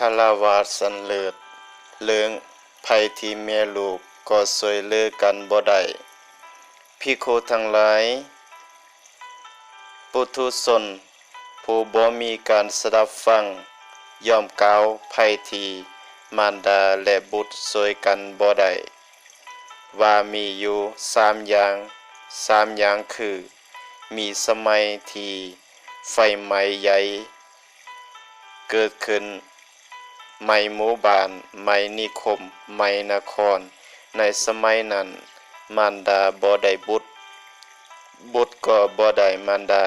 ຄາລະວາດສັນເລີດເລີງ, ໃຜທີ່ແມ່ລູກກໍຊ່ວຍເຫຼືອກັນບໍ່ໄດ້. ພິກຂຸທັງຫຼາຍ, ປຸຖຸຊົນຜູ້ບໍ່ມີການສະດັບຟັງ ຍ່ອມກ່າວໄພທີ່ມານດາ ແລະ ບຸດຊ່ວຍກັນບໍ່ໄດ້ ວ່າມີຢູ່ສາມຢ່າງ, ສາມຢ່າງຄື ມີສະໄໝທີ່ໄຟໄໝ້ໃຫຍ່ເກີດຂຶ້ນ ໄໝ້ໝູ່ບ້ານ, ໄໝ້ນິຄົມ, ໄໝ້ນະຄອນ. ໃນສະໄໝນັ້ນ ມານດາບໍ່ໄດ້ບຸດ, ບຸດກໍບໍ່ໄດ້ມານດາ.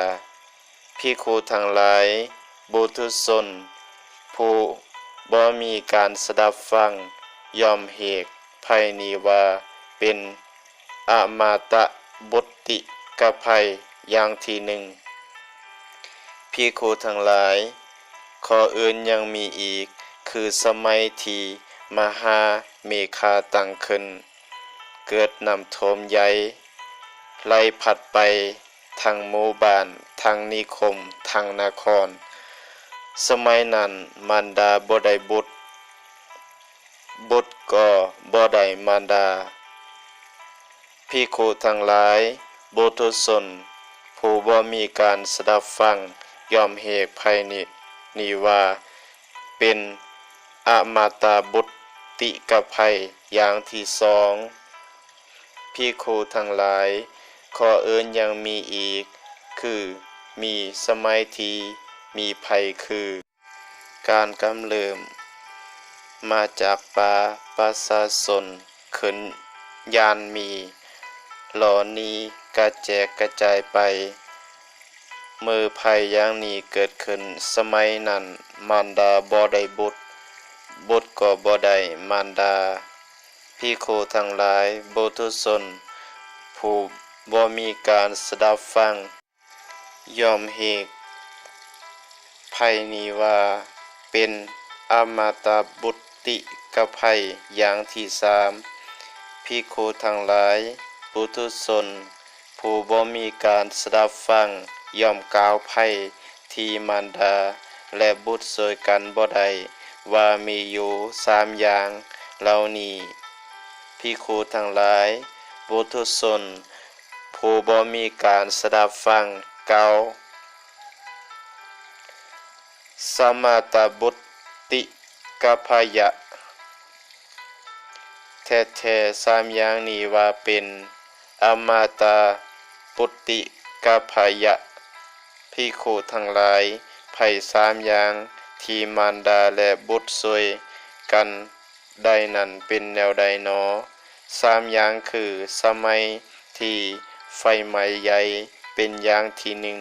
ພິກຂຸທັງຫຼາຍ, ປຸຖຸຊົນຜູ້ບໍ່ມີການສະດັບຟັງ ຍ່ອມຮຽກໄພນີ້ວ່າເປັນ ອະມາຕະບຸດຕິກະໄພຢ່າງທີໜຶ່ງ. ພິກຂຸທັງຫຼາຍ, ຂໍ້ອື່ນຍັງມີອີກ, ຄືສະໄໝທີ່ມະຫາເມຄາຕັ້ງຂຶ້ນ, ເກີດນ້ຳຖ້ວມໃຫຍ່ ໄຫຼພັດໄປທັງໝູ່ບ້ານ, ທັງນິຄົມ, ທັງນະຄອນ. ສະໄໝນັ້ນມານດາບໍ່ໄດ້ບຸດ, ບຸດກໍບໍ່ໄດ້ມານດາ. ພິກຂຸທັງຫຼາຍ, ປຸຖຸຊົນຜູ້ບໍ່ມີການສະດັບຟັງ ຍ່ອມຮຽກໄພນີ້ວ່າເປັນ ອະມາຕະບຸດຕິກະໄພຢ່າງທີສອງ. ພິກຂຸທັງຫຼາຍ, ຂໍ້ອື່ນຍັງມີອີກ, ຄືມີສະໄໝທີ່ມີໄພຄື ການກຳເລີ່ມມາຈາກປ່າປະຊາຊົນຂຶ້ນຢ່າງມີ ຫຼໍ່ໜີກະແຈກກະຈາຍໄປ. ເມື່ອໄພຢ່າງນີ້ເກີດຂຶ້ນ, ສະໄໝນັ້ນມານດາບໍ່ໄດ້ບຸດ, ບຸດກໍບໍ່ໄດ້ມານດາ. ພິກຂຸທັງຫຼາຍ, ປຸຖຸຊົນຜູ້ບໍ່ມີການສະດັບຟັງ ຍ່ອມຮຽກໄພນີ້ວ່າເປັນ ອະມາຕະບຸດຕິກະໄພຢ່າງທີສາມ. ພິກຂຸທັງຫຼາຍ, ປຸຖຸຊົນຜູ້ບໍ່ມີການສະດັບຟັງ ຍ່ອມກ່າວໄພທີ່ມານດາ ແລະ ບຸດຊ່ວຍກັນບໍ່ໄດ້ ວ່າມີຢູ່ສາມຢ່າງເຫຼົ່ານີ້. ພິກຂຸທັງຫຼາຍ, ປຸຖຸຊົນ ຜູ້ບໍ່ມີການສະດັບຟັງກ່າວ ສະມາຕະບຸດຕິກະໄພຍະ. ແທ້ໆ ສາມຢ່າງນີ້ວ່າເປັນ ອະມາຕະບຸດຕິກະໄພຍະ. ພິກຂຸທັງຫຼາຍ, ໄພສາມຢ່າງທີ່ມານດາ ແລະ ບຸດຊ່ວຍກັນ ໄດ້ນັ້ນເປັນແນວໃດໜໍ? ສາມຢ່າງຄື ສະໄໝທີ່ໄຟໄໝ້ໃຫຍ່ເປັນຢ່າງທີໜຶ່ງ,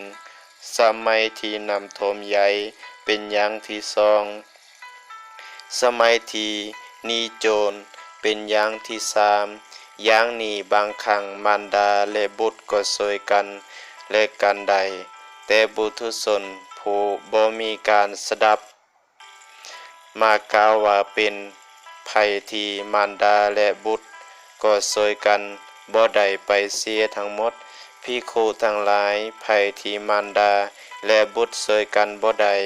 ສະໄໝທີ່ນ້ຳຖ້ວມໃຫຍ່ເປັນຢ່າງທີສອງ, ສະໄໝທີ່ໜີໂຈນເປັນຢ່າງທີສາມ. ຢ່າງນີ້ບາງຄັ້ງມານດາ ແລະ ບຸດກໍຊ່ວຍກັນ ແລະ ກັນໄດ້, ແຕ່ປຸຖຸຊົນຜູ້ບໍ່ມີການສະດັບ ມາກ່າວວ່າເປັນໄພທີ່ມານດາ ແລະ ບຸດກໍຊ່ວຍກັນບໍ່ໄດ້ໄປເສຍທັງໝົດ. ພິກຂຸທັງຫຼາຍ, ໄພທີ່ມານດາ ແລະ ບຸດຊ່ວຍກັນບໍ່ໄດ້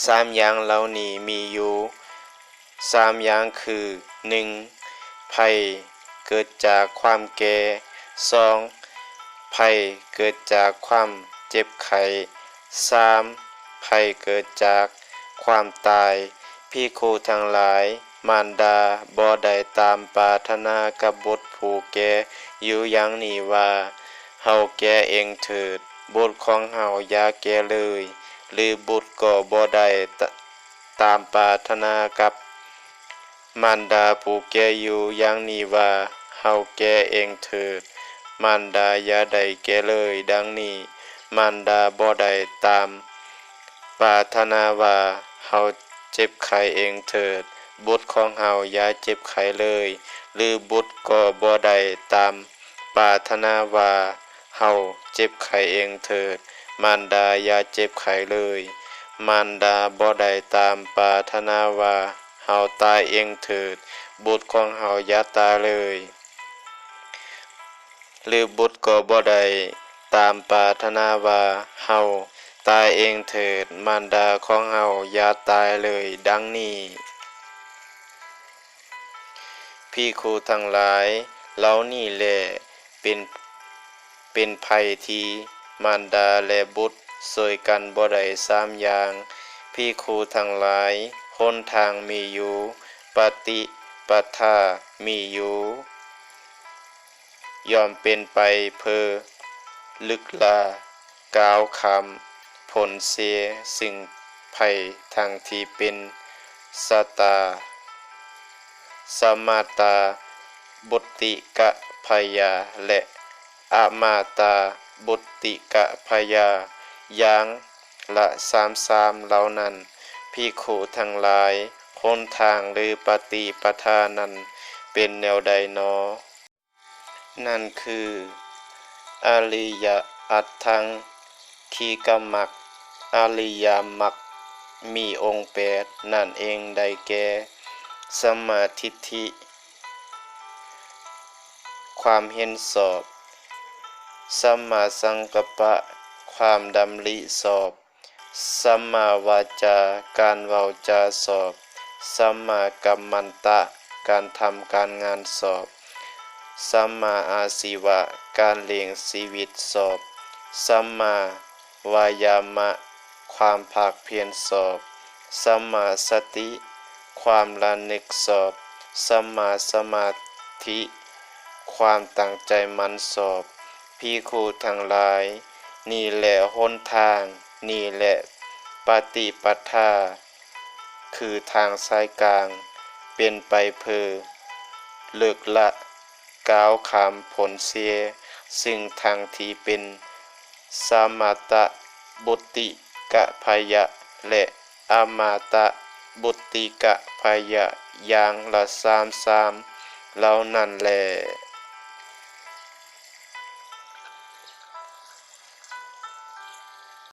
ສາມຢ່າງເຫຼົ່ານີ້ມີຢູ່ສາມຢ່າງຄື ໜຶ່ງ ໄພເກີດຈາກຄວາມແກ່, ສອງ ໄພເກີດຈາກຄວາມເຈັບໄຂ້, ສາມ ໄພເກີດຈາກຄວາມຕາຍ. ພິກຂຸທັງຫຼາຍ, ມານດາບໍ່ໄດ້ຕາມປາດຖະໜາກັບບຸດຜູ້ແກ່ຢູ່ຢ່າງນີ້ວ່າ, ເຮົາແກ່ເອງເຖີດ, ບຸດຂອງເຮົາຢ່າແກ່ເລີຍ, ຫຼື ບຸດກໍບໍ່ໄດ້ຕາມປາດຖະໜາກັບ ມານດາຜູ້ແກ່ຢູ່ຢ່າງນີ້ວ່າ, ເຮົາແກ່ເອງເຖີດ, ມານດາຢ່າໄດ້ແກ່ເລີຍ. ດັ່ງນີ້, ມານດາບໍ່ໄດ້ຕາມປາດຖະໜາວ່າ, ເຮົາເຈັບໄຂ້ເອງເຖີດ, ບຸດຂອງເຮົາຢ່າເຈັບໄຂ້ເລີຍ, ຫຼື ບຸດກໍບໍ່ໄດ້ຕາມປາດຖະໜາວ່າ, ເຮົາເຈັບໄຂ້ເອງເຖີດ, ມານດາຢ່າເຈັບໄຂ້ເລີຍ. ມານດາບໍ່ໄດ້ຕາມປາດຖະໜາວ່າ, ເຮົາຕາຍເອງເຖີດ, ບຸດຂອງເຮົາຢ່າຕາຍເລີຍ, ຫຼື ບຸດກໍບໍ່ໄດ້ຕາມປາດຖະໜາວ່າ, ເຮົາ ຕາຍເອງເຖີດ, ມານດາຂອງເຮົາຢ່າຕາຍເລີຍ. ດັ່ງນີ້, ພິກຂຸທັງຫຼາຍ, ເຫຼົ່ານີ້ແລເປັນ, ເປັນໄພທີ່ມານດາ ແລະ ບຸດຊ່ວຍກັນບໍ່ໄດ້ສາມຢ່າງ. ພິກຂຸທັງຫຼາຍ, ຫົນທາງມີຢູ່, ປະຕິປະທາມີຢູ່, ຍ່ອມເປັນໄປເພື່ອລຶກລາ ກ້າວຂ້າມພົ້ນເສຍຊຶ່ງໄພທັງທີ່ເປັນສາຕາ ສະມາຕາບຸດຕິກະພະຍາ ແລະ ອະມາຕາບຸດຕິກະພະຍາ ຢ່າງລະສາມຊາມເຫຼົ່ານັ້ນ. ພິກຂຸທັງຫຼາຍ, ຫົນທາງ ຫຼື ປະຕິປະທານັ້ນເປັນແນວໃດນໍ? ນັ້ນຄື ອະລິຍະອັດຖັງ ຄີກະມັກ, ອະລິຍະມັກມີອົງແປດນັ້ນເອງ ໄດ້ແກ່ ສຳມາທິດຖິ ຄວາມເຫັນຊອບ, ສຳມາສັງກັບປະ ຄວາມດຳລິຊອບ, ສຳມາວາຈາ ການເວົ້າຈາຊອບ, ສຳມາກັມມັນຕະ ການທຳການງານຊອບ, ສຳມາອາຊີວະ ການລ້ຽງຊີວິດຊອບ, ສຳມາວາຍາມະ ຄວາມພາກພຽນຊອບ, ສຳມາສະຕິ ຄວາມລະນຶກຊອບ, ສຳມາສະມາທິ ຄວາມຕັ້ງໃຈໝັ້ນຊອບ. ພິກຂຸທັງຫຼາຍ, ນີ້ແຫຼະຫົນທາງ, ນີ້ແຫຼະປະຕິປະທາ, ຄືທາງສາຍກາງ ເປັນໄປເພື່ອເລີກລະ ກ້າວຂ້າມພົ້ນເສຍຊຶ່ງທາງທີ່ເປັນ ສະມາຕະບຸດຕິກະພະຍະ ແລະ ອະມາຕະບຸດຕິກະພະຍະ ຢ່າງລະສາມຊາມເຫຼົ່ານັ້ນແລ.